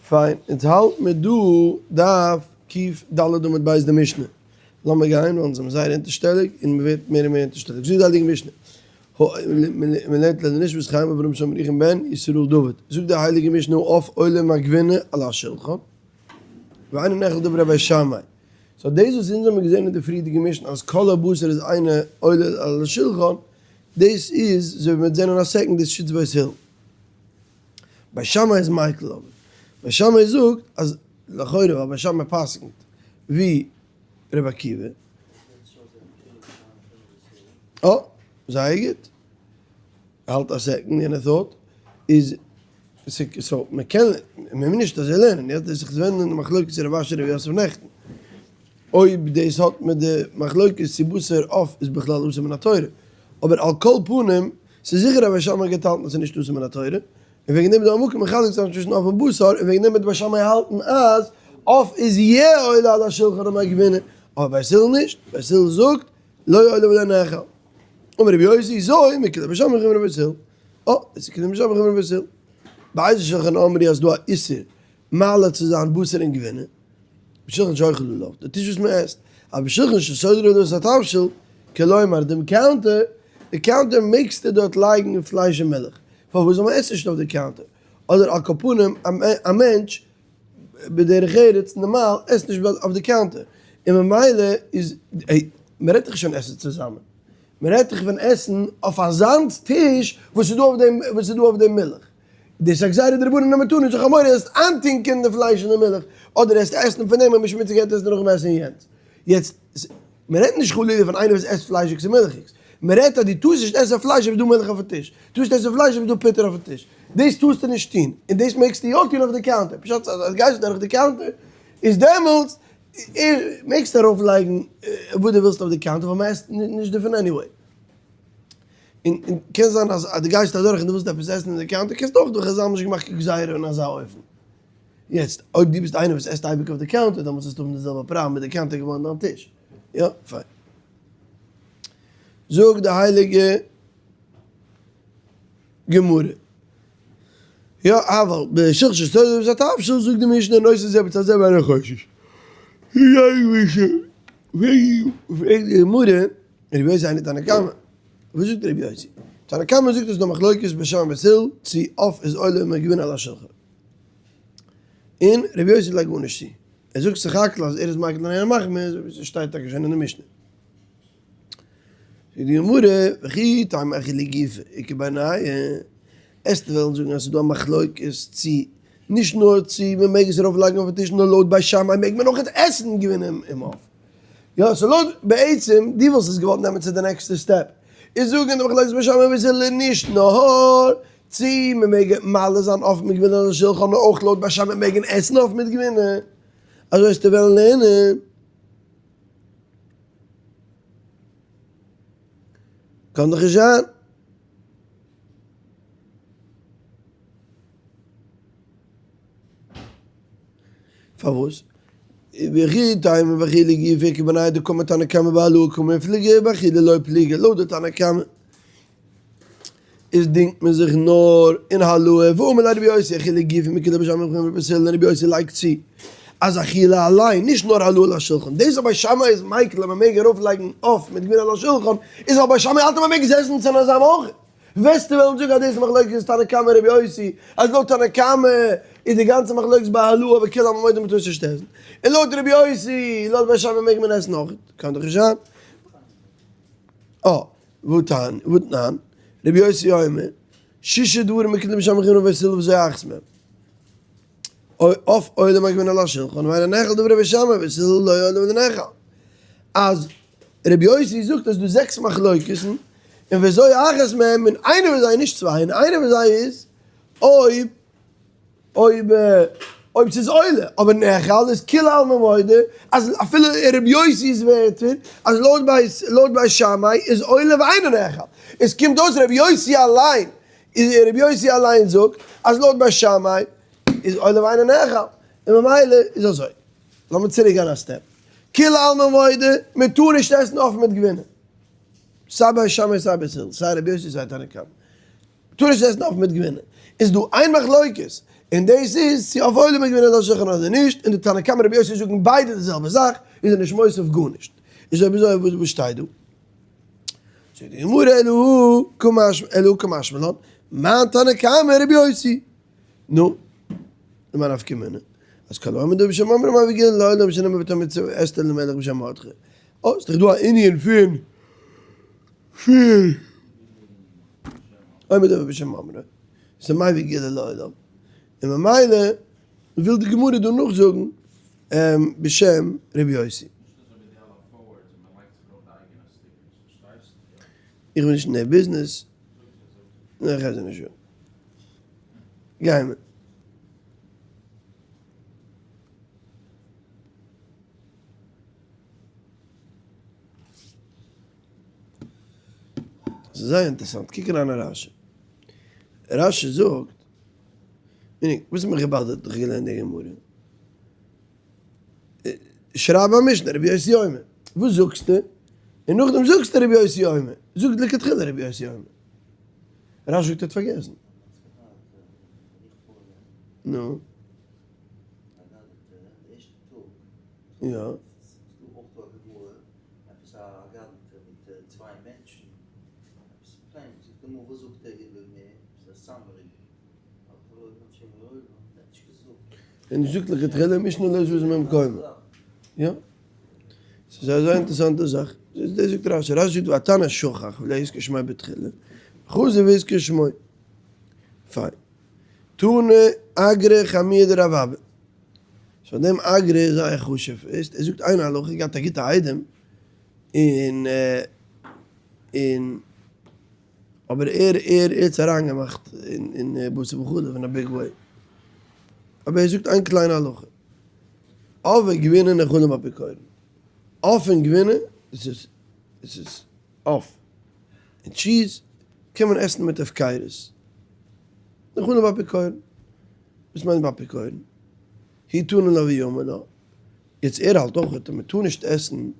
פיין, אונז האלט מיר דא דף קד עמוד ב' די משנה. לאמיר גיין ווייל אונז זעמיר זייער אונטערשטעליג און מען ווערט מער און מער אונטערשטעליג. זאגט די הייליגע משנה, מען לערנט לעילוי נשמת חיים אברהם שלמה ירוחם בן ישראל דוד. זאגט די הייליגע משנה העוף עולה עם הגבינה על השולחן ואינו נאכל דברי בית שמאי. so דאס וואס אונז האבן געזען אין די פריערדיגע משנה אז כל הבשר איז אינו עולה על השולחן, דאס איז אזוי ווי מען וועט זען אין א second איז שיטת בית הלל. בית שמאי איז מיקל אבער בית שמאי זאגט אז לכאורה ווייל בית שמאי פסק'נט ווי רבי עקיבא. אה, זייער גוט. האלט א second יענע thought איז so מען קען מען מוז נישט אזוי לערנען יעצט דאס זיך ווענדן אין די מחלוקת רב אשי רב יוסף נעכטן אויב דאס האט מיט די מחלוקת צו בשר עוף איז בכלל אסור מן התורה אבער על כל פנים ס'איז זיכער אז בית שמאי גייט האלטן אז ס'איז נישט אסור מן התורה, און וועגן דעם איז דא א מקום מחלק צו זיין צווישן עוף און בשר, און וועגן דעם וועט בית שמאי האלטן אז עוף איז יע עולה על השולחן עם הגבינה, אבער בית הלל נישט, בית הלל זאגט לא עולה ולא נאכל. אמר רבי יוסי זו מיקלא בית שמאי וחמרא בית הלל. אה, עס איז כדי בית שמאי וחמרא בית הלל. באיזה שולחן אמרו אז דא א איסור מעלה צו זיין בשר און גבינה, בשולחן שאוכל עליו, די טיש וואס מען עסט, אבל בשולחן שסודרו עליו את התבשיל, כלומר דעם counter, די counter מעגסטו דארט לייגן פלייש און מילך, פארוואס זאל מען עסן נישט אויף די counter, אדער על כל פנים א מענטש בדרך ארץ נארמאל עסט נישט אויף די counter, און ממילא איז, מען רעדט דאך נישט פון עסן צוזאמען, מען רעדט דאך פון עסן אויף אזאנס טיש וואס איז דא אויף דעם, וואס איז דא אויף דעם מילך. דאס איז א גזירה דרבנן אז מען טאר נישט זיך א מורא עסט איינטונקען די פלייש אין די מילך, אדער עסט עסן פון דעם און שמוציג הענט עסן נאכן עסן יענץ. יעצט, מען רעדט נישט חלילה פון איינער וואס עסט פליישיגס און מילכיגס, מען רעדט אז דו טארסט נישט עסן פלייש אויב איז דא מילך אויפן טיש, טארסט עסן פלייש אויב איז דא פוטער אויפן טיש, דאס טארסטו נישט טון, און דאס מעגסטו יא טון אויף די counter, פשט אז אז גייסטו דורך די counter איז דעמאלטס מעגסטו ארויף לייגן וואס דו ווילסט אויף די counter ווייל מען עסט נישט דערפון anyway. און קען זיין אז אז דו גייסט אדורך און דו ווילסט עפעס עסן אין די counter קענסטו אויך דורך, חז"ל האבן נישט געמאכט קיין גזירה אין אזא אופן. יעצט אויב דו ביסט איינער וואס עסט אייביג אויף די counter דעמאלטס וועסטו האבן די זעלבע פראבלעם מיט די counter געווארן דיין טיש. יא, פיין. זאגט די הייליגע גמרא. יא, אבל בשלחן שסודרו עליו את התבשיל זאגט די משנה נושא זה בצד זה ואינו חושש. פרעגט די גמרא. רבי יוסי היינו תנא קמא, וואס זאגט רבי יוסי? תנא קמא זאגט עס איז דא מחלוקת בית שמאי ובית הלל צו עוף איז עולה עם הגבינה על השולחן, און רבי יוסי לייגט גארנישט צו, ער זאגט סך הכל אז ער איז מקיל און אינו מחמיר, אזוי ווי ס'שטייט טאקע שוין אין די משנה. זאגט די גמרא, וכי תימא אכילה גופא איכא בינייהו, עסטו וועלן זאגן אז ס'איז דא א מחלוקת צו נישט נאר צו מ'מעג עס ארויף לייגן אויפן טיש נאר לויט בית שמאי מעג מען אויך עסן גבינה עם עוף. יא so לויט בעצם דו וואלסט עס געוואלט נעמען צו די נעקסטע step איז זאגן די מחלוקת בית שמאי ובית הלל נישט נאר צו מ'מעג מעלה זיין עוף מיט גבינה על השולחן נאר אויך לויט בית שמאי מעג מען עסן עוף מיט גבינה אזוי וועסטו וועלן לערנען. קען דאך נישט זיין. פארוואס? וכי תימא באכילה גופא איכא בינייהו דקאמר תנא קמא בהעלאה קמיפלגי באכילה לא פליגי לויט די תנא קמא איז דינגט מען זיך נאר אין העלאה ואמר ליה רבי יוסי אכילה גופא מיקלא בית שמאי וחכמים ובית הלל און רבי יוסי לייגט צו אז אכילה אליין נישט נאר העלאה על השולחן דאס אז בית שמאי איז מיקל אז מען מעג ארויף לייגן עוף מיט גבינה על השולחן איז ווייל בית שמאי האלט אז מען מעג עס עסן צונאזאם אויך. וועסטו וועלן זאגן אז דאס איז מחלוקת תנא קמא רבי יוסי, אז לויט תנא קמא איז די גאנצע מחלוקת ביי העלאה אבער כולי עלמא מודים מ'טאר עס נישט עסן, און לויט רבי יוסי, לויט בית שמאי מעג מען עסן אויך, קען דאך נישט זיין. אה, והתנן, רבי יוסי אומר, שישה דברים מקנים בית שמאי וחכמים ובית הלל וזו אחת מהם. עוף עולה עם הגבינה על השולחן ואינו נאכל דברי בית שמאי ובית הלל לא עולה ולא נאכל. אז רבי יוסי זאגט אז דא זעקס מחלוקת'ן, און וזו אחת מהם, און איינער פון זיי, נישט צוויי, און איינער פון זיי איז אויב אויב אויב ס'איז עולה, אבער נאכל איז כולי עלמא מודה אז אפילו רבי יוסי'ס ווערטער אז לויט בית לויט בית שמאי איז עולה ואינו נאכל, עס קומט אויס רבי יוסי אליין איז רבי יוסי אליין זאגט אז לויט בית שמאי איז עולה ואינו נאכל, און ממילא איז אזוי. לאמיר צוריק גיין א step. כולי עלמא מודה, מען טאר נישט עסן עוף מיט גבינה. סיי בית שמאי סיי בית הלל, סיי רבי יוסי סיי תנא קמא. מען טאר נישט עסן עוף מיט גבינה. איז דא איין מחלוקת. און דאס איז צו עוף עולה בגבינה על השולחן אדער נישט, און די תנא קמא רבי יוסי זאגן ביידע די זעלבע זאך, איז ער נישט מוסיף גארנישט. איז אויב אזוי וואס שטייט דא? זאגט די גמרא אלא הא קמשמע לן, מאן תנא קמא רבי יוסי. נו, למאי נפקא מינה? אז כל העומד בשם אומרו מביא גאולה לעולם שנאמר ותאמר אסתר למלך בשם מרדכי. אה, ס'איז דאך דא א ענין פון פון עומד בשם אומרו, ס'איז מביא גאולה לעולם, און ממילא וויל די גמרא דא נאכזאגן בשם רבי יוסי. איך בין נישט אין די ביזנעס, איך גיי זיי נישט זאגן. גיימער. ס'איז זייער אינטערעסאנט, קוק אריין אין רשי. רשי זאגט, וואס האט מיך געבאדערט איך האב געלערנט די גמרא? שרייב א משנה רבי יוסי אומר, וואס זאגסטו? און נאכדעם זאגסטו רבי יוסי אומר, זאג לכתחילה רבי יוסי אומר. רשי זאגט ער האט פארגעסן. נו. יא. און זאגט לכתחילה משנה לא זז ממקומה. יא. ס'איז א זייער אינטערעסאנטע זאך. דאס זאגט רשי. רשי זאגט והתנא שכח ולא הזכיר שמו בתחילה. חזר והזכיר שמו. פיין. תנא אגרא חמיא דרב אבא. סאו דעם אגרא איז זייער חשוב. ער זאגט איין הלכה, געהאט א גוטע איידעם. און און אבער ער ער ער האט עס אריינגעמאכט אין בשר בחלב אין א big way. אבער ער זאגט איין קליינע הלכה. עוף וגבינה נאכלים באפיקורן. עוף און גבינה, דאס איז דאס איז עוף. און טשיז קען מען עסן מיט הפקרות. נאכלים באפיקורן. וואס מיינט באפיקורן? הוא תנא לה והיא אמרה לו. יעצט ער האלט אויך אז מען טאר נישט עסן, מען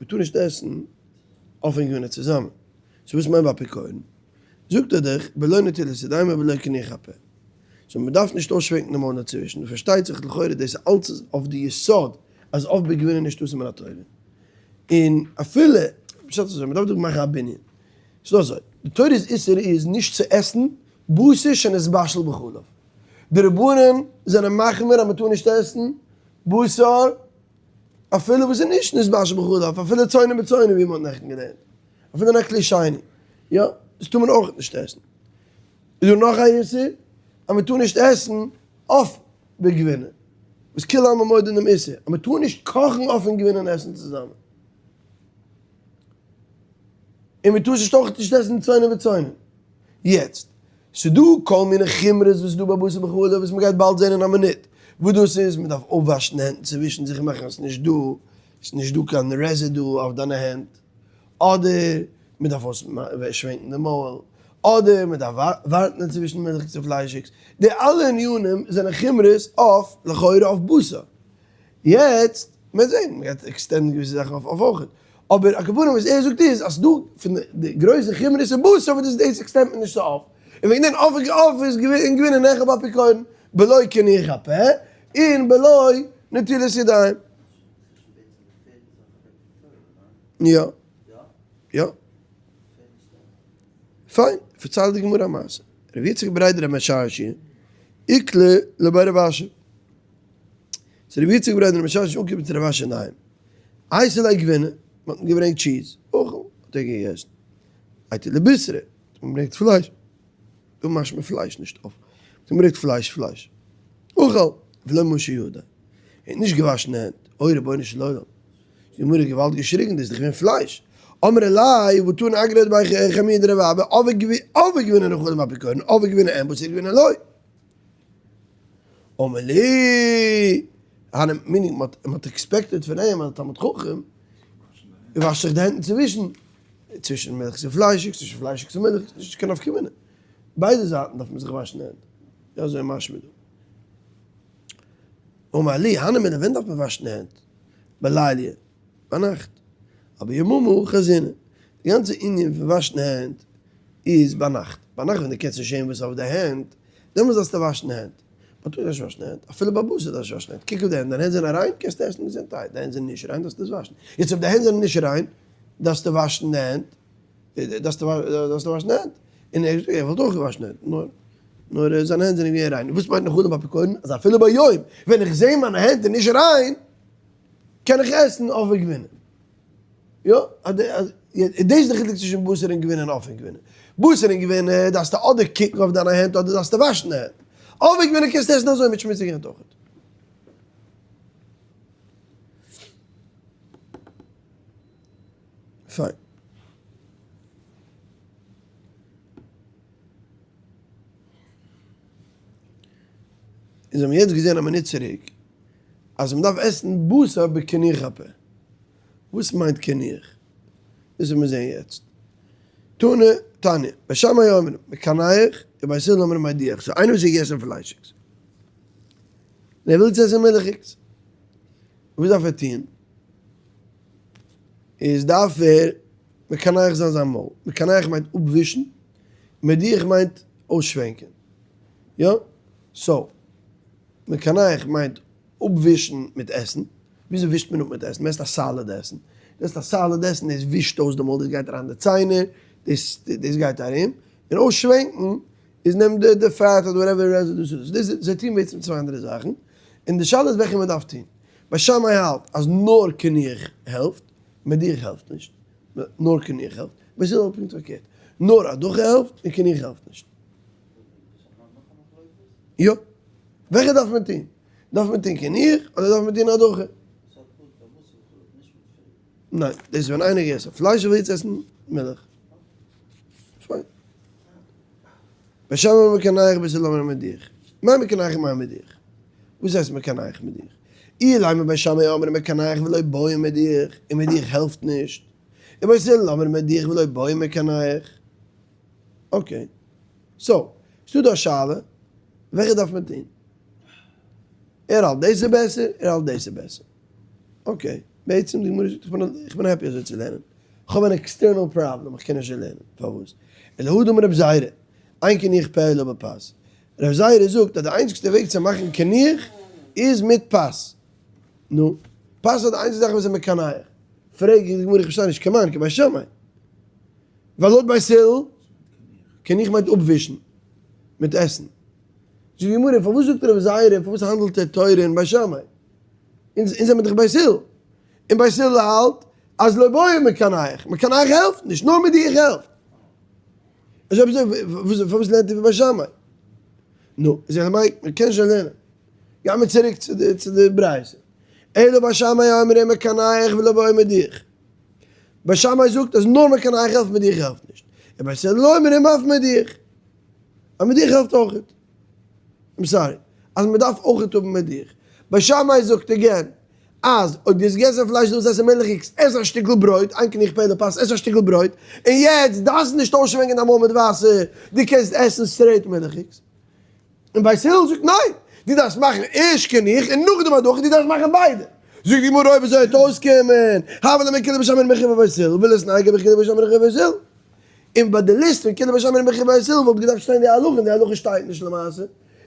טאר נישט עסן עוף און גבינה צוזאמען. so וואס מיינט באפיקורן? זאגט ער דאך בלא נטילת ידיים ובלא קינוח הפה. so מען דארף נישט אויסשווענקן די מויל אינצווישן, און פארשטייט זיך לכאורה דאס אלץ איז אויף די יסוד אז עוף בגבינה נישט אסור מן התורה. און אפילו, פשט איז אזוי, מען דארף דא מאכן א בנין. ס'איז דא אזוי, די תורה'ס איסור איז נישט צו עסן בשר שנתבשל בחלב. די רבנן זענען מחמיר אז מען טאר נישט עסן בשר אפילו וואס איז נישט נתבשל בחלב, אפילו צונן בצונן ווי מען האט נעכטן געלערנט, אפילו אין א כלי שני, יא, דאס טאר מען אויך נישט עסן. איז דא נאך א איסור אז מען טאר נישט עסן עוף בגבינה, וואס כולי עלמא מודה אין דעם איסור, אז מען טאר נישט קאכן עוף און גבינה און עסן צוזאמען. און מען טאר נישט אויך נישט עסן צונן בצונן. יעצט, ס'דא כל מיני חומרות וואס איז דא ביי בשר בחלב וואס מ'גייט באלד זען אין א מינוט וואס דאס איז, מ'דארף אפוואשן די הענט צווישן זיך מאכן אז ס'נישט דא, ס'נישט דא קיין residue אויף דיינע הענט, אדער מ'דארף אויסשווענקן די מויל, אדער מ'דארף ווארטן אינצווישן מילכיגס און פליישיגס, די אלע ענינים זענען חומרות אויף לכאורה אויף בשר. יעצט, מ'וועט זען, מ'גייט extend ן געוויסע זאכן אויף אויך, אבער על כל פנים וואס ער זאגט איז אז ס'דא פון די גרויסע חומרות אין בשר וואס דאס דאס extend מען נישט צו עוף, און וועגן דעם עוף עוף איז געווען געווינען נאכל באפיקורן בלא קינוח הפה און בלא נטילת ידיים. יא. יא. פיין, פארציילט די גמרא א מעשה. רבי יצחק בריה דרב משרשיא איקלע לבי רב אשי. ס'איז רבי יצחק בריה דרב משרשיא אנגעקומען צו רב אשי אינדערהיים. אייתי ליה גבינה, מ'האט אים געברענגט טשיז, אכל, האט ער געגעסן. אייתו ליה בישרא, האט מען געברענגט פלייש, דא משמע פלייש נישט עוף, האט מען געברענגט פלייש פלייש, אכל, ולא משי ידיה, ער האט נישט געוואשן די הענט, אוי רבונו של עולם, די גמרא האט געוואלד געשריגן, דאס איז דאך געווען פלייש, אמרה ליה, והא תנא אגרא דבי חמיא דרב אבא, עוף וגבינה נאכלים באפיקורן, עוף וגבינה אין, בשר וגבינה לא. אמר ליה, הני meaning מען האט expected פון אים אז א תלמיד חכם וואשט זיך די הענט אינצווישן, צווישן מילכיגס און פליישיגס, צווישן פליישיגס און מילכיגס, נישט קיין נפקא מינה, ביידע זייטן דארף מען זיך וואשן די הענט, יא אזוי משמע דא. אמר ליה, הני מילי ווען דארף מען וואשן די הענט? בליליא, ביינאכט. אבער יממא חזינא, די גאנצע ענין פון וואשן הענט איז ביינאכט, ביינאכט ווען דו קענסט נישט זען וואס איז אויף די הענט. דעמאלטס דארפסטו וואשן די הענט. מען טאר נישט וואשן די הענט, אפילו ביי בשר דארפסטו וואשן די הענט, קוק אויף די הענט, דיינע הענט זענען ריין, קענסטו עסן געזונטהייט, די הענט זענען נישט ריין דארפסטו עס וואשן. יעצט אויב די הענט זענען נישט ריין, דארפסטו וואשן די הענט, דארפסטו וואשן די הענט. און ער זאגט ער וואלט אויך געוואשן די הענט, נאר נאר זיינע הענט זענען געווען ריין. וואס מיינט נאכאלעם ביי פיקורן? אז אפילו ביום ווען איך זע מיינע הענט איז נישט ריין, קען איך עסן עוף וגבינה. יא, דאס איז די חילוק צווישן בשר און גבינה און עוף און גבינה. בשר און גבינה דארפסטו אדער קוקן אויף דיינע הענט אדער דארפסטו וואשן די הענט. עוף און גבינה קענסטו עסן אזוי מיט שמוציגע הענט אויך. פיין. אונז האבן יעצט געזען א מינוט צוריק אז מ'דארף עסן בשר בקינוח הפה. וואס מיינט קינוח? דאס וועט מען זען יעצט. תנא, תניא, בית שמאי אומרים, מקנח, ובית הלל אומרים מדיח. so איינער וואס האט געגעסן פליישיגס, און ער וויל יעצט עסן מילכיגס, וואס דארף ער טון? איז דארף ער מקנח זיין זיין מויל. מקנח מיינט אפווישן, מדיח מיינט אויסשווענקען. יא? so, מקנח מיינט אפווישן מיט עסן. וויאזוי ווישט מען אפ מיט עסן? מ'עסט א solid עסן. דו עסט א solid עסן, דאס ווישט אויס די מויל, דאס גייט אריין די ציינער, דאס דאס גייט ארום. און אויסשווענקן איז נעם די די fat אדער whatever residue ס'איז דא. דאס זיי טוען בעצם צוויי אנדערע זאכן. און די שאלה איז וועלכע מ'דארף טון. בית שמאי האלט אז נאר קינוח העלפט, מדיח העלפט נישט. נאר קינוח העלפט. בית הלל האלט פונקט פארקערט. נאר הדחה העלפט און קינוח העלפט נישט. יא. וועלכע דארף מען טון? דארף מען טון קינוח אדער דארף מען טון הדחה? ניין, דאס איז ווען איינער געסט פלייש און וויל יעצט עסן מילך. פיין. בית שמאי מקנח בית הלל אומרים מדיח. מאי מקנח ומאי מדיח? וואס הייסט מקנח מדיח? אילימא בית שמאי אומרים מקנח ולא בעי מדיח, און מדיח העלפט נישט. און בית הלל אומרים מדיח ולא בעי מקנח. okay. so, ס'דא דא א שאלה, וועלכע דארף מען טון? ער האלט דאס איז בעסער, ער האלט דאס איז בעסער. okay, בעצם די גמרא זאגט איך בין happy אזוי צו לערנען. איך האב אן external problem, איך קען נישט אזוי לערנען. פארוואס? אלא הא דאמר רב זירא, אין קינוח פה אלא בפת. רב זירא זאגט אז די איינציגסטע וועג צו מאכן קינוח איז מיט פת. נו, פת איז די איינציגסטע זאך וואס איז מקנח. פרעג איך די גמרא איך פארשטיי נישט, כמאן כבית שמאי. ווייל לויט בית הלל, קינוח מיינט אפווישן מיט עסן. זאגט די גמרא, פארוואס זאגט רבי זירא, פארוואס האנדלט ער תורה אין בית שמאי? אונז זעמיר דאך בית הלל, און בית הלל האלט אז לא בעי מקנח, מקנח העלפט נישט, נאר מדיח העלפט. איז אויב אזוי פארוואס לערנט ער ווי בית שמאי? נו, איז אלא מאי, מען קען שוין לערנען. גיימיר צוריק צו די ברייתא. אלא בית שמאי אומרים מקנח ולא בעי מדיח. בית שמאי זאגט אז נאר מקנח העלפט מדיח העלפט נישט. און בית הלל אומרים אף מדיח. אז מדיח העלפט אויכעט. I'm sorry. אז מען דארף אויכעט האבן מדיח. בית שמאי זאגט again אז אויב דו האסט געגעסן פלייש דו ווילסט עסן מילכיגס, עס א שטיקל ברויט, אין קינוח פה אלא בפת, עס א שטיקל ברויט, און יעצט דארפסט נישט אויסשווענקען דיין מויל מיט וואסער, דו קענסט עסן straight מילכיגס. און בית הלל זאגט ניין, דו דארפסט מאכן ערשט קינוח און נאכדעם הדחה, דו דארפסט מאכן ביידע. זאגט די גמרא אויב אזוי וועט אויסקומען, הוה ליה מכולהו בית שמאי ומכולהו בית הלל, וליתנהו ככולהו בית שמאי ומכולהו בית הלל. און ביי די ליסט פון כולהו בית שמאי ומכולהו בית הלל וואלט געדארפט שטיין די הלכה און די הלכה שטייט נישט למעשה.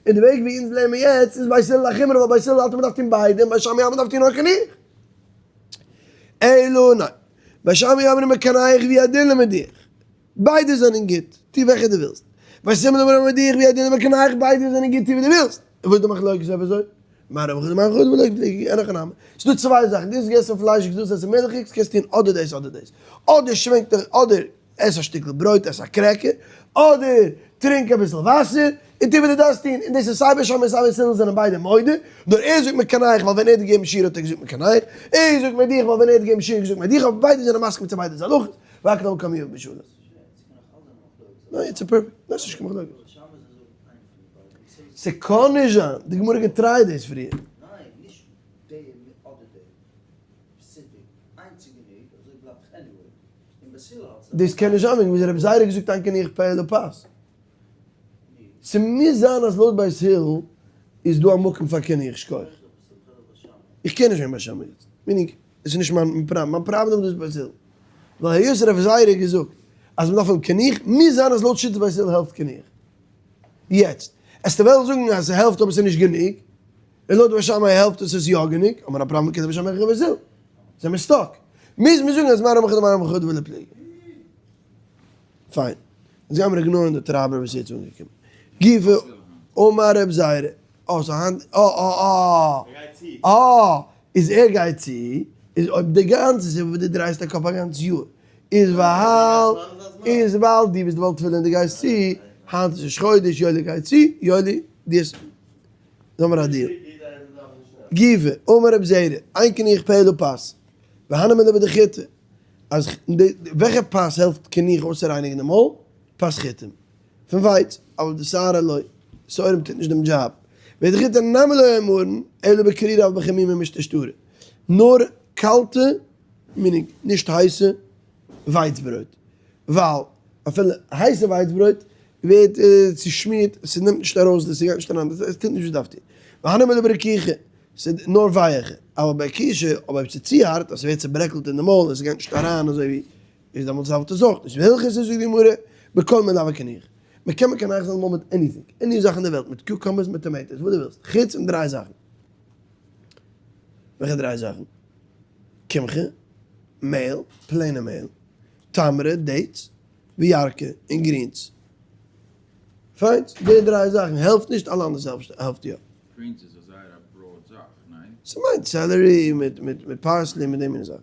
און די וועג ווי אונז לערנען יעצט איז בית הלל א חומרא ווייל בית הלל האלט אז מ'דארף טון ביידע און בית שמאי האלט מ'דארף טון נאר קינוח. אלא ניין. בית שמאי אומרים מקנח והוא הדין למדיח. ביידע זענען גוט, טו וועלכע דו ווילסט. בית הלל אומרים מדיח והוא הדין למקנח ביידע זענען גוט, טו ווי דו ווילסט. און וואס איז די מחלוקת אויב אזוי? מר רב חדא מר חדא ולא פליגי, אין הכי נמי. ס'איז דא צוויי זאכן, דו האסט געגעסן פליישיגס, דו ווילסט עסן מילכיגס, קענסט טון אדער דאס אדער דאס. אדער שווענק דיך, אדער עס א שטיקל ברויט, עס א cracker, אדער טרינק אביסל וואסער, און טו וואס דו דארפסט טון. און דאס איז סיי בית שמאי און סיי בית הלל זענען ביידע מודה, נאר ער זאגט מקנח ווייל ווען ער האט געגעבן שיעור האט ער געזאגט מקנח, ער זאגט מדיח ווייל ווען ער האט געגעבן שיעור האט ער געזאגט מדיח, אבער ביידע זענען מסכים צו ביידע'ס הלכות, והכל מקמיו בשלום. ניין, it's a perfect, דאס איז נישט קיין מחלוקת. ס'קען נישט זיין, די גמרא געטרייט דאס פריער. ניין, נישט די אדער די, ספעסיפיק, איינס איז גענוג, אזוי בלייבט איך anyway, און בית הלל האלט דאס קען נישט זיין וועגן וואס רבי זירא האט געזאגט אין קינוח פה אלא בפת. ס'מוז זיין אז לויט בית הלל איז דא א מקום פאר קינוח, שכוח. איך קען נישט וועגן בית שמאי יעצט, meaning עס איז נישט מיין פראבלעם, מיין פראבלעם דא איז בית הלל. ווייל היות רבי זירא האט געזאגט אז מ'דארף האבן קינוח, מוז זיין אז לויט שיטת בית הלל העלפט קינוח. יעצט. עסטו וועלן זאגן אז ס'העלפט אבער ס'איז נישט גענוג, און לויט בית שמאי העלפט עס איז יא גענוג, האט מען א פראבלעם מיט כדבית שמאי וכדבית הלל, זעמיר stuck. מוז מען זאגן אז מר אמר חדא מר אמר חדא ולא פליגי. פיין. אונז גיימיר ignore ן די טרייבער וואס איז יעצט אנגעקומען. גופא אמר רב זירא. אה סאו היינט אה אה אה אה איז ער גייט צו איז אויב די גאנצע סיבה וואס דו דרייסט א קאפ א גאנץ יאר איז ווייל איז ווייל דו ביסט די בעל תפילה און דו גייסט צו היינט איז ראש חודש יואלי גייט צו יואלי דו האסט זאמיר א deal. גופא אמר רב זירא אין קינוח פה אלא פת והני מילי בדחיטי אז וועלכע פת העלפט קינוח אויסצורייניגן די מויל? פת חיטים. פון ווייץ, אבל דשערי לא, שעורים טוט נישט דעם דזשאב. ודחיטי נמי לא אמרן, אלא בקרירי אבל בחמימי משתשתרי. נאר קאלטע, meaning נישט הייסע, ווייץ ברויט. ווייל אפילו הייסע ווייץ ברויט ווערט צושמירט, ס'נעמט נישט ארויס די, ס'גייט נישט אריין, עס טוט נישט וואס דארף טון. והני מילי ברכיכי, ס'איז נאר ווייעכע. אבל בקישא, אבער אויב ס'איז צו הארט, אז ס'ווערט צוברעקלט אין די מויל און ס'גייט נישט אריין אזוי ווי איז דעמאלטס העלפט עס אויך נישט. והלכתא זאגט די גמרא, בכל מילי הוי קינוח. מען קען מקנח זיין אמאל מיט anything, any זאך אין די וועלט, מיט cucumbers, מיט tomatoes, וואס דו ווילסט, חוץ פון דריי זאכן. וועלכע דריי זאכן? קמחא, מעהל, plain ע מעהל, תמרי, dates, וירקא, און greens. פיין, די דריי זאכן העלפט נישט, אלע אנדערע העלפט יא. greens איז א זייער א broad זאך, ניין? ס'מיינט celery מיט parsley מיט די מיני זאכן.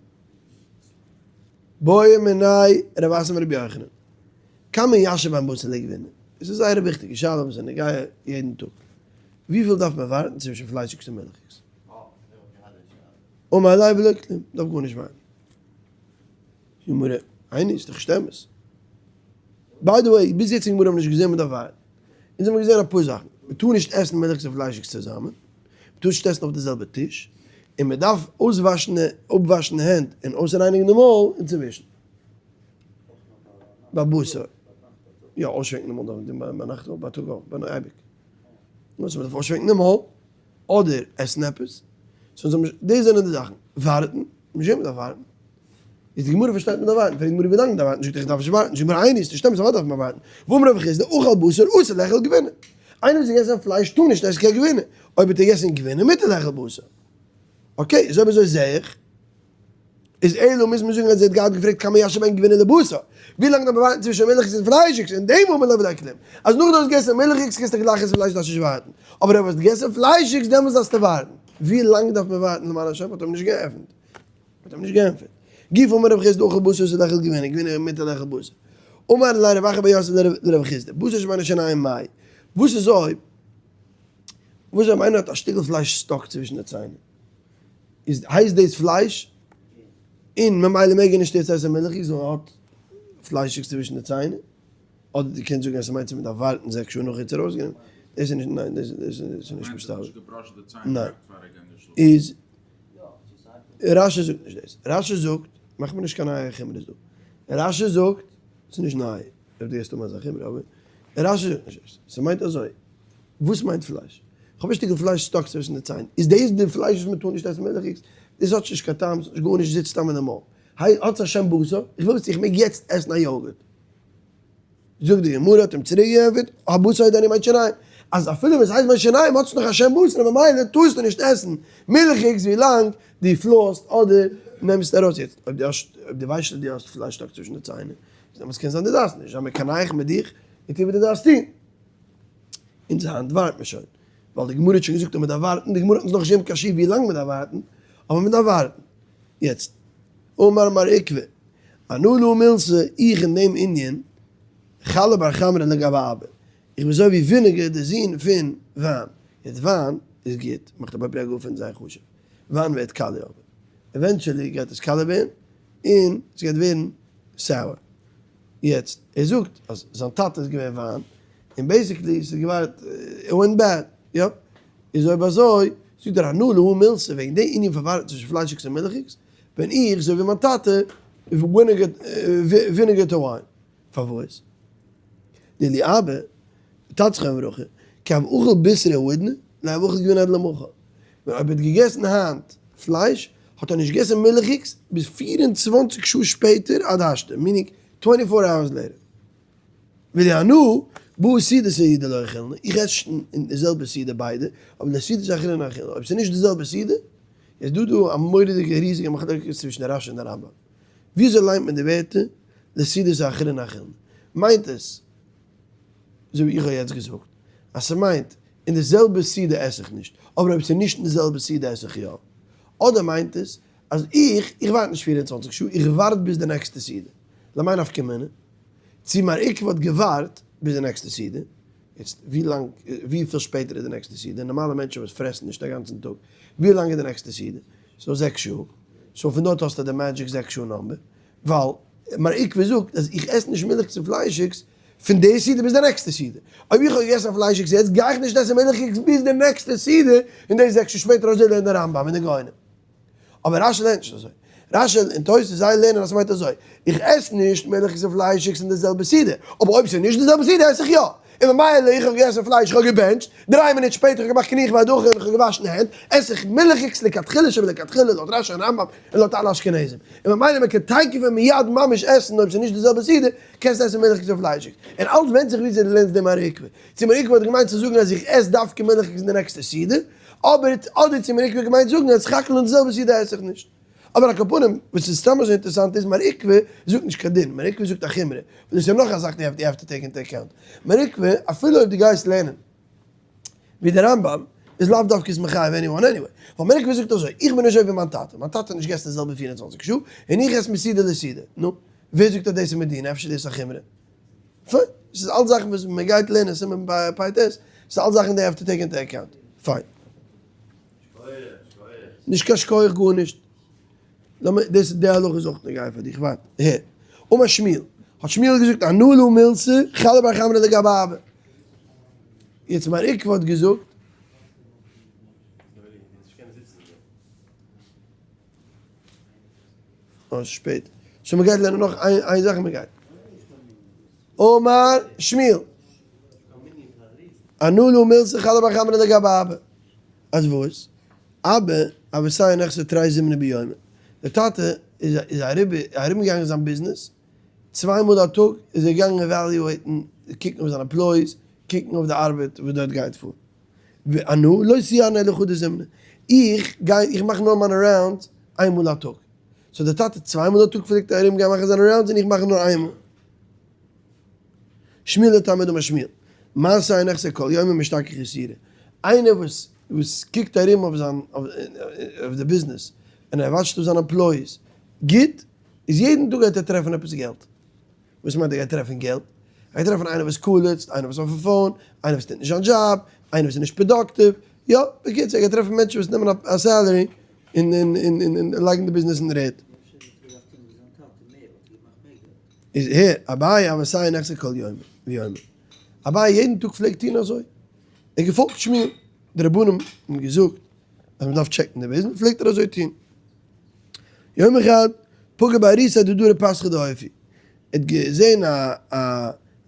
בעו מיניה רב אסי מרבי יוחנן, כמה ישהא בין בשר לגבינה? עס איז זייער א וויכטיגע שאלה וואס איז נוגע יעדן טאג. וויפיל דארף מען ווארטן צווישן פליישיגס און מילכיגס? אמר ליה ולא כלום, דארף גארנישט ווארטן. גמרא, איני, איז דאך נישט אמת. by the way, ביז יעצט אין גמרא האבן מיר נישט געזען מען דארף ווארטן. אונז האבן געזען אפאר זאכן, מען טאר נישט עסן מילכיגס און פליישיגס צוזאמען, מען טאר נישט עסן אויף די זעלבע טיש, און מען דארף אויסוואשן אפוואשן די הענט און אויסרייניגן די מויל אינצווישן. ביי בשר, יא, אויסשווענקן די מויל דארף מען טון ביינאכט אויך, בייטאג אויך, ביי אייביג. נו, סאו מען דארף אויסשווענקן די מויל, אדער עסן עפעס, סאו דאס זענען די זאכן, ווארטן, נישט מען דארף ווארטן. איז די גמרא פארשטייט מען דארף ווארטן, פרעגט די גמרא ווי לאנג מען דארף ווארטן, זאגט ער איך דארף נישט ווארטן, זאגט די גמרא איני, ס'נישט אמת אוודאי דארף מען ווארטן, והאמר רב חסדא אכל בשר אסור לאכול גבינה, איינער וואס האט געגעסן פלייש טאר נישט עסן קיין גבינה, אויב האט ער געגעסן גבינה מותר לאכול בשר. okay, איז אויב אזוי זעה איך, איז אלא מוז מען זאגן אז ער האט געהאט געפרעגט כמה ישהא בין גבינה לבשר, ווי לאנג דארף מען ווארטן צווישן מילכיגס און פליישיגס, אין דעם אמר ליה ולא כלום, אז נאך דו האסט געגעסן מילכיגס קענסטו גלייך עסן פלייש דארפסט נישט ווארטן, אבער אויב האסט געגעסן פליישיגס דעמאלס דארפסטו ווארטן. ווי לאנג דארף מען ווארטן למען השם האט אים נישט געעפנט. האט אים נישט געענטפערט. גופא אמר רב חסדא אכל בשר אסור לאכול גבינה, גבינה מותר לאכול בשר. אמר ליה רב אחא בר יוסף לרב חסדא, בשר שבין השיניים מאי? וואס איז אויב וואס אויב איינער האט א שטיקל פלייש stuck צווישן די ציינער? איז הייסט דאס פלייש? און ממילא מעג ער נישט יעצט עסן מילכיגס ווייל ער האט פליישיגס צווישן די ציינער? אדער דו קענסט זאגן אז ס'מיינט אז מ'דארף ווארטן 6 שעה נאך ער האט עס ארויסגענומען. דאס איז נישט ניין דאס איז נישט מסתבר. ניין. איז רשי זאגט נישט דאס. רשי זאגט, מאך מיר נישט קיין נייע חומרות דא. רשי זאגט, ס'איז נישט ניי, אויב דו גייסט האבן אזא חומרא, אבער רשי זאגט נישט דאס. ס'מיינט אזוי, וואס מיינט פלייש? כ'האב א שטיקל פלייש stuck צווישן די ציין. איז דאס די פלייש וואס מ'טאר נישט עסן מילכיגס? דאס האט נישט קיין טעם, ס'האט נישט גארנישט, זיצט סתם אין די מויל. האט עס א שם בשר? איך וויל וויסן צו איך מעג יעצט עסן א יאגורט. זאגט די גמרא האט אים צוריק געענטפערט, הבשר עודנו בין שיניים, אז אפילו ווען עס הייסט בין שיניים האט עס נאך א שם בשר און ממילא טארסטו נישט עסן מילכיגס ווי לאנג דו floss ט אדער נעמסט ארויס, יעצט אויב דו האסט אויב דו ווייסט אז דו האסט פלייש stuck צווישן די ציינער, איז דעמאלטס קען זיין דו דארפסט נישט, זיי מקנח מיט דיך און טו וואס דו דארפסט טון. אונז היינט ווארט מען שוין, ווייל די גמרא האט שוין געזאגט אז מען דארף ווארטן, די גמרא האט אונז נאכנישט געגעבן קיין שיעור ווי לאנג מען דארף ווארטן, אבער מען דארף ווארטן. יעצט, אמר מר עוקבא, אנא להא מילתא, איך אין דעם ענין, חלא בר חמרא לגבי אבא, איך בין אזוי ווי vinegar דער זון פון וויין, יעצט וויין איז גוט, מאכט א בורא פרי הגפן זייער חשוב, וויין ווערט קאליע אבער, eventually גייט עס קאליע ווערן, און עס גייט ווערן sour, יעצט ער זאגט אז זיין טאטע איז געווען וויין, און basically עס איז געווארט, it went bad, יא, איז אויב אזוי, זאגט דער אנא להא מילתא וועגן די ענין פון ווארטן צווישן פליישיגס און מילכיגס, בין איך אזוי ווי מיין טאטע vinegar to wine. פארוואס? דאילו אבא, טאטע זכרונו לברכה, כי הוה אכיל בישרא האידנא, לא הוה אכיל גבינה עד למחר. ווען אויב ער האט געגעסן היינט פלייש, האט ער נישט געגעסן מילכיגס ביז 24 שעה שפעטער עד השתא, meaning 24 hours later. ואילו אנא. בהא סעודתא הוא דלא אכילנא, איך עס אין די זעלבע סעודה ביידע, אבער לסעודתא אחרינא אכילנא, אויב ס'איז נישט די זעלבע סעודה, איז דא דא א מורא'דיגע ריזיגע מחלוקת צווישן די רש"י און די רמב"ם. וויאזוי ליינט מען די ווערטער לסעודתא אחרינא אכילנא? מיינט עס, אזוי ווי איך האב יעצט געזאגט, אז ס'מיינט אין די זעלבע סעודה עס איך נישט, אבער אויב ס'איז נישט אין די זעלבע סעודה עס איך יא? אדער מיינט עס אז איך, איך ווארט נישט 24 שעה, איך ווארט ביז די נעקסטע סעודה. למאי נפקא מינה? צו מר עוקבא האט געווארט ביז די נעקסטע סעודה, יעצט ווי לאנג, וויפיל שפעטער איז די נעקסטע סעודה, נארמאלע מענטשן וואס פרעסן נישט א גאנצן טאג, ווי לאנג איז די נעקסטע סעודה? so 6 שעה, so פון דארט האסטו די magic 6 שעה number, ווייל מר עוקבא זאגט אז איך עס נישט מילכיגס און פליישיגס פון די סעודה ביז די נעקסטע סעודה, אויב איך האב געגעסן פליישיגס יעצט גיי איך נישט עסן מילכיגס ביז די נעקסטע סעודה, און דאס 6 שעה שפעטער אזוי לערנט די רמב"ם און די גאונים. אבער רש"י לערנט נישט אזוי. רש"י און תוס' זיי לערנען אז ס'מיינט אזוי, איך עס נישט מילכיגס און פליישיגס אין די זעלבע סעודה, אבער אויב ס'איז נישט די זעלבע סעודה עס איך יא. און ממילא איך האב געגעסן פלייש, איך האב געבענטשט, 3 מינוט שפעטער איך האב געמאכט קינוח והדחה און איך האב געוואשן הענט, עס איך מילכיגס לכתחילה שבלכתחילה לויט רש"י און רמב"ם און לויט אלע אשכנזים. און ממילא מען קען תיכף ומיד ממש עסן אויב ס'איז נישט די זעלבע סעודה, קענסטו עסן מילכיגס און פליישיגס. און אלץ ווענדט זיך וויאזוי דו לערנסט דעם מראה עקבא. צו מראה עקבא האט געמיינט צו זאגן אז איך עס דווקא מילכיגס אין די נעקסטע סעודה, אבער אדער צו מר עוקבא געמיינט זאגן אז סך הכל אין די זעלבע סעודה עס איך נישט. אבער על כל פנים, וואס איז סתם אזוי אינטערעסאנט איז מר עוקבא זאגט נישט קיין דין, מר עוקבא זאגט א חומרא, וואס דאס איז נאך א זאך you have to take into account. מר עוקבא, אפילו אויב דו גייסט לערנען ווי דער רמב"ם, איז לאו דווקא איז מחייב anyone anyway. ווייל מר עוקבא זאגט אזוי, איך בין נישט אזוי ווי מיין טאטע, מיין טאטע האט נישט געגעסן די זעלבע 24 שעה, און איך עס מסעודה לסעודה. נו, ווער זאגט אז דאס איז מדין? אפשר דאס איז א חומרא? פיין, ס'איז אלץ זאכן וואס מען גייט לערנען סימן פ"ט, ס'איז אלץ זאכן they have to take into account. פיין. נישט קיין שכוח גארנישט. לאמיר, דאס די הלכה איז אויך נוגע פאר דיך, ווארט, הער. אמר שמואל, האט שמואל געזאגט אנא לא מילתא חלא בר חמרא לגבי אבא. יעצט מר עוקבא האט געזאגט, אה, שפעט. so מ'גייט לערנען נאך איין זאך און מ'גייט. אמר שמואל. אנא לא מילתא חלא בר חמרא לגבי אבא. אז וואס? אבא, הוה סייר נכסיה תרי זימני ביומא. דער טאטע איז איז אריבער ארומגעגאנגען זיין ביזנעס, צוויי מאל א טאג איז ער געגאנגען evaluate ן, קוקן אויף זיינע employees, קוקן אויף די ארבעט וואס דארט גייט פאר. ואנא לא סיירנא אלא חדא זימנא, איך גיי איך מאך נאר מיינע rounds איין מאל א טאג, so דער טאטע צוויי מאל א טאג פלעגט ארום גיין מאכן זיינע rounds און איך מאך נאר איין מאל. שמואל לטעמיה דאמר שמואל, מר סייר נכסיה כל יומא משתכח איסורא, איינער וואס וואס קוקט ארום אויף זיין אויף די ביזנעס און ער watch ט אויף זיינע employees גוט, איז יעדן טאג גייט ער טרעפן עפעס געלט. וואס מיינט ער גייט טרעפן געלט? ער גייט טרעפן איינער וואס קאלעצט, איינער וואס אויפן phone, איינער וואס טוט נישט זיין דזשאב, איינער וואס איז נישט productive, יא, בקיצור ער גייט טרעפן מענטשן וואס נעמען א salary און און און און לייגן די ביזנעס אין רעד. איז הער, אביי הוה סייר נכסיה כל יומא ויומא. אביי יעדן טאג פלעגט טון אזוי. ער האט געפאלגט שמואל. די רבנים האבן געזאגט אז מען דארף check ן די ביזנעס, פלעגט ער אזוי טון. יום אחד פגע בעריסה דדרי פסחא דאופי, ער האט געזען א א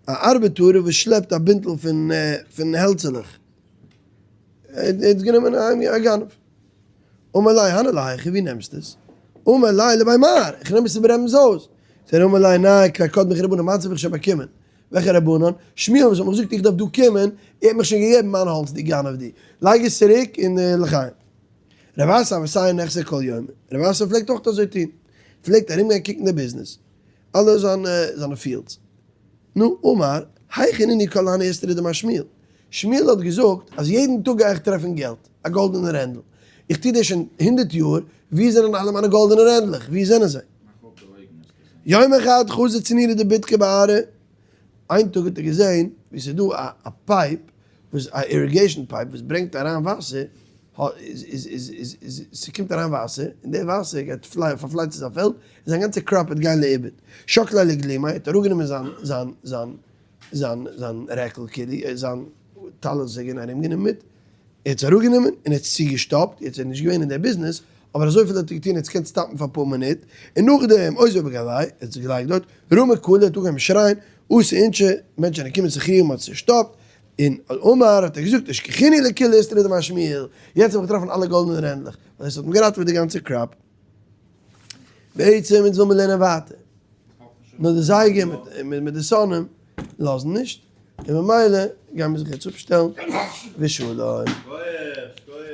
א ארבעטאר וואס שלעפט א בינטל פון פון העלצעלעך, ער האט גענומען א גנב, אמר ליה הני להיכא ווי נעמסטו עס? אמר ליה לבי מר, איך נעם עס איבער רבינ'ס הויז, זאגט ער אמר ליה ניין כבר קדמוך רבנן מיינס האב איך שוין באקומען, וועלכע רבנן? שמואל וואס האט מיך געזאגט איך דארף דא קומען, ער האט מיך שוין געגעבן מיין האלץ דו גנב דו, לייג עס צוריק און לחיים. רב אסי הוה סייר נכסיה כל יומא, רב אסי פלעגט אויך אזוי טון, פלעגט ארום גיין קוקן די ביזנעס, אלע זיינע זיינע fields. נו, אמר, היכן נינהו כל הני איסתרי דאמר שמואל? שמואל האט געזאגט אז יעדן טאג גיי איך טרעפן געלט, א גאלדענע רענדל. איך טו דאס שוין 100 יאר, וואו זענען אלע מיינע גאלדענע רענדלעך? וואו זענען זיי? מאך אויף די אויגן וועסטו זען. יום אחד חזא צינורא דבידקא בארעא, איין טאג האט ער געזען ווי ס'איז דא א pipe, וואס א irrigation pipe וואס ברענגט אריין וואסער, איז ס'קומט אריין וואסער, און די וואסער גייט פארפלייצן זיין פעלד, און זיין גאנצע crop וועט גיין לאיבוד. שקליה לגלימיה, ער האט אראפגענומען זיין זיין זיין זיין זיין רעקל כאילו, זיין טלית וואס ער איז געווען ארומגענומען מיט, ער האט עס אראפגענומען און ער האט עס צוגעשטאפט, יעצט ער איז נישט געווען אין די ביזנעס, אבער אזויפיל האט ער געטון, ער האט עס געקענט stop ן פאר אפאר מינוט, און נאכדעם אותביה בגויה, ער האט עס געלייגט דארט, רמע קלא, ער האט אנגעהויבן שרייען, אתו אינשי, מענטשן זענען געקומען זיך רירן, מען האט עס צושטאפט, און אמר האט ער געזאגט, אשכחינהו לכולהו איסתרי דאמר שמואל, יעצט האב איך געטראפן אלע גאלדענע רענדלעך, ווייל עס האט אים געראטעוועט די גאנצע crop. בעצם אונז וויל מיר לערנען ווייטער, נאר די זייגער מיט די שונאים לאזן נישט. און ממילא גיימיר זיך יעצט אפשטעלן, ושלום.